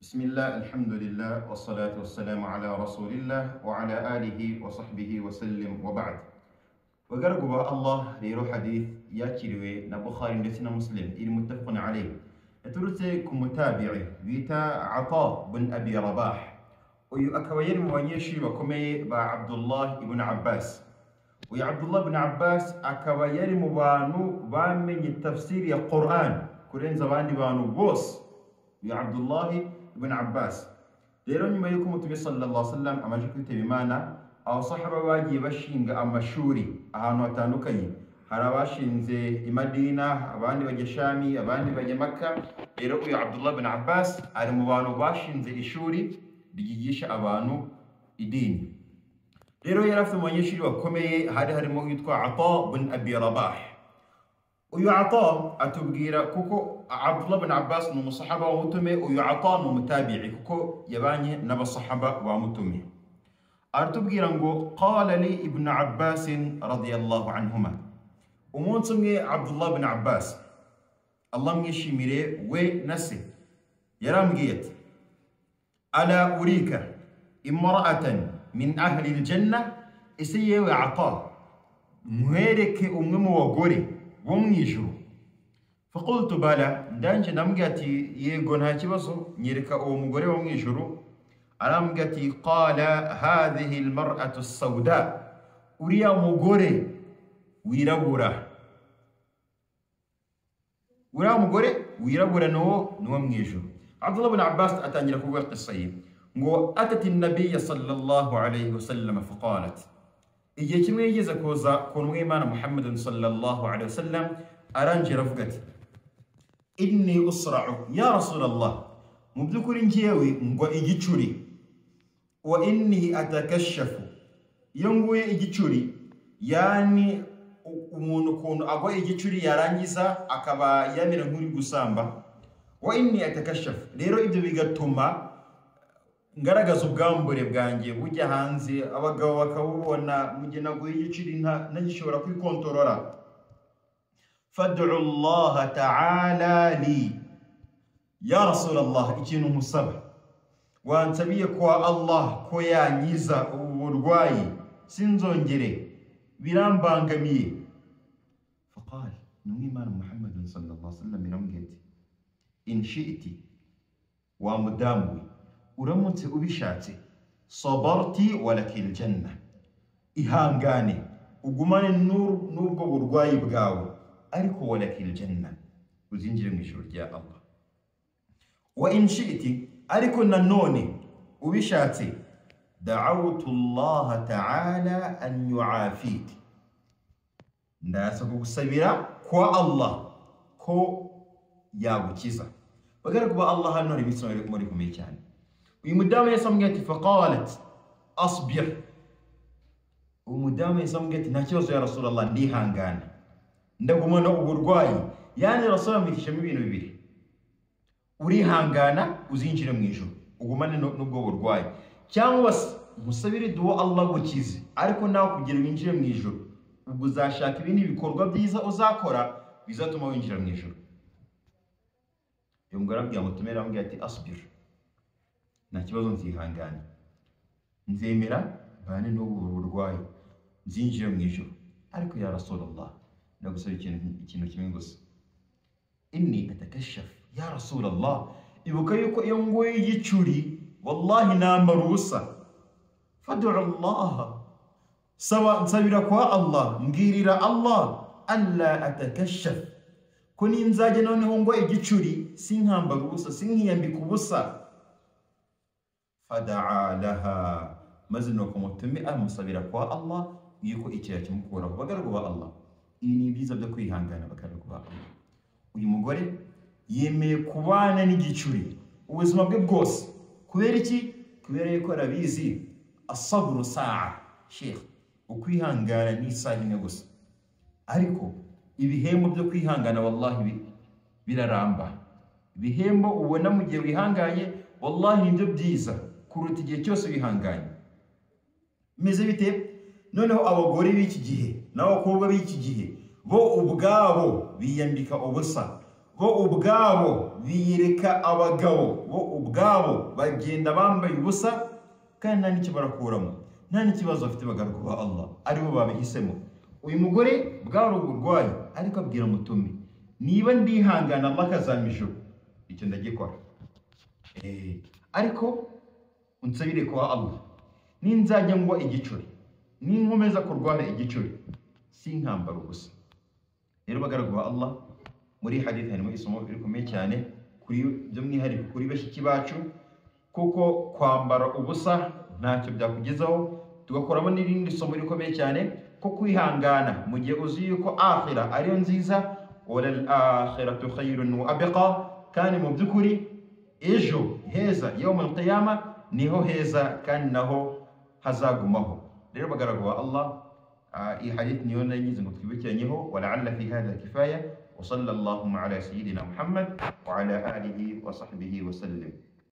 بسم الله الحمد لله والصلاة والسلام على رسول الله وعلى آله وصحبه وسلم وبعد. Bagaragu ba Allah, rero hadith yakiriwe na Bukhari ndetse na Muslim, iri muttafaqun alayh, yaturutse ku mutabi'i bita Ata bin Abi Rabah. Uyu akaba yari mu banyeshuri bakomeye ba Abdullah ibn Abbas. Uyu Abdullah ibn Abbas akaba yari mu bantu bamenye tafsiri ya Quran kurenza abandi bantu bose, uyu Abdullah ibn Abbas. Rero nyuma y'uko Umutume sallallahu alaihi wasallam amaze kwitaba Imana, abasahaba bagiye bashinga amashuri ahantu hatandukanye. Hari abashinze i Madina, abandi bajya Shami, abandi bajya Makka. Rero uyu Abdullah ibn Abbas ari mu bantu bashinze ishuri ryigisha abantu idini. Rero yari afite mu banyeshuri bakomeye, hari harimo uwitwa Ata bin Abi Rabah. Uyu Ata atubwira, kuko Abdullah bin Abbas ni umusahaba wa Mutume, uyu Ata ni umutabi'i kuko yabanye n'abasahaba ba Mutume. Aratubwira ngo qala li ibn Abbas radiyallahu anhuma, umunsi umwe Abdullah bin Abbas, Allah mwishimire we na se, yarambwiye ati: ala urika imra'atan min ahli aljanna, ese yewe Ata, nkwereke umwe mu bagore bo mu ijuru? Faqultu bala, ndanje ndamubwira ati yego nta kibazo, nyereka uwo mugore wo mu ijuru. Arambwira ati qala hadhihi almar'atu as-sauda, uriya mugore wirabura, uriya mugore wirabura nuwo mu ijuru. Abdullah ibn Abbas atangira kuvuga qissa ye ngo atati an-nabiy sallallahu alayhi wasallam faqalat, igihe kimwe yigeze kuza ku ntumwa y'Imana Muhammadun sallallahu alayhi wasallam, arangira avuga ati inni usra'u ya Rasulallah, mu by'ukuri njyewe ngwa igicuri, wa inni atakashafu, iyo nguye igicuri, yani umuntu ukuntu agwa igicuri yarangiza akaba yamera nk'uri gusamba, wa inni atakashafu, rero ibyo bigatuma ngaragaza ubwambure bwanjye bujya hanze, abagabo bakabubona, mu gihe naguye igicuri ntagishobora kwikontorora. Fad'u Allah ta'ala li ya Rasulallah, ikintu nkusaba wansabiye kwa Allah ko yanyiza ubu burwayi sinzongere, birambangamiye. Faqal, n'umwimana Muhammadun sallallahu alaihi wasallam iramubwira ati in shi'ti, wa mudamu we, uramutse ubishatse, sabarti walakil janna, ihangane ugumane n'ubwo burwayi bwawe, ariko walakil janna, uzinjire mu ijuru rya Allah. Wa in shi'ti, ariko nanone ubishatse, da'awtu Allah ta'ala an yu'afik, ndaza kugusabira kwa Allah ko yagukiza. Bagara kuba Allah hano hari imisoro iri kumeye cyane. Uyu mudamu yahise amubwira ati faqalat asbir, uyu mudamu yahise amubwira ati nta kibazo ya Rasulallah, ndihangana, ndagumana uburwayi. Yani Rasulallah amwigishamo ibintu bibiri: urihangana uzinjire mu ijuru ugumane n'ubwo burwayi, cyangwa se musabire duwa Allah gukize, ariko nawe kugira winjire mu ijuru ubwo uzashaka ibindi bikorwa byiza uzakora bizatuma winjira mu ijuru. Uyu mugore arabwira Mutume, aramubwira ati asbir, nta kibazo, nzihangana, nzemera mbane n'ubu burwayi, nzinjire mu ijuru, ariko ya Rasulallah ndagusaba ikintu kimwe gusa, inni atakashaf ya Rasulallah, ibuka yuko iyo nguye igicuri wallahi nambara ubusa. Fad'u Allah, saba nsabira kwa Allah, mbwirira Allah alla atakashaf, ko ninzajya noneho ngo igicuri sinkambara ubusa, sinkiyambika ubusa. Fada'a laha, maze nuko Mutume amusabira kwa Allah yuko icyaha kimukuraho. Bagaragu ba Allah, ibi ni ibyiza byo kwihangana. Bagaragu ba Allah, uyu mugore yemeye kubana n'igicuri ubuzima bwe bwose. Kubera iki? Kubera yuko arabizi asabru saa, sheikh, ukwihangana ni isaha imwe gusa, ariko ibihembo byo kwihangana wallahi biraramba. Ibihembo ubona mu gihe wihanganye wallahi nibyo byiza kuruta igihe cyose wihanganye. Meze bite? Noneho abagore b'iki gihe n'abakobwa b'iki gihe bo ubwabo biyambika ubusa, Bo ubwabo biyereka abagabo, bo ubwabo bagenda bambaye ubusa kandi nta n'icyo barakuramo, nta n'ikibazo bafite. Bagaragu ba Allah, aribo babihisemo. Uyu mugore bwari uburwayi, ariko abwira Mutume: "Niba ndihangana Allah akazampa ijuru, icyo ndagikora, ariko unsabire kwa Allah, ninzajya ngwa igicuri, ninkomeza kurwara igicuri, sinkambara ubusa." Rero bagaragu ba Allah, muri hadith harimo isomo rikomeye cyane kuri by'umwihariko kuri bashiki bacu, kuko kwambara ubusa ntacyo byakugezaho. Tugakoramo n'irindi somo rikomeye cyane ko kwihangana mu gihe uzi yuko akhira ariyo nziza, walal akhiratu khayrun wa abqa, kandi mu by'ukuri ejo heza, yawmul qiyama, niho heza kandi naho hazagumaho. Rero bagaragu ba Allah, iyi hadith niyo nagize ngo twibukiranyeho. Walaalla fi hadha kifaya, wa sallallahu ala sayyidina Muhammad wa ala alihi wa sahbihi wa sallam.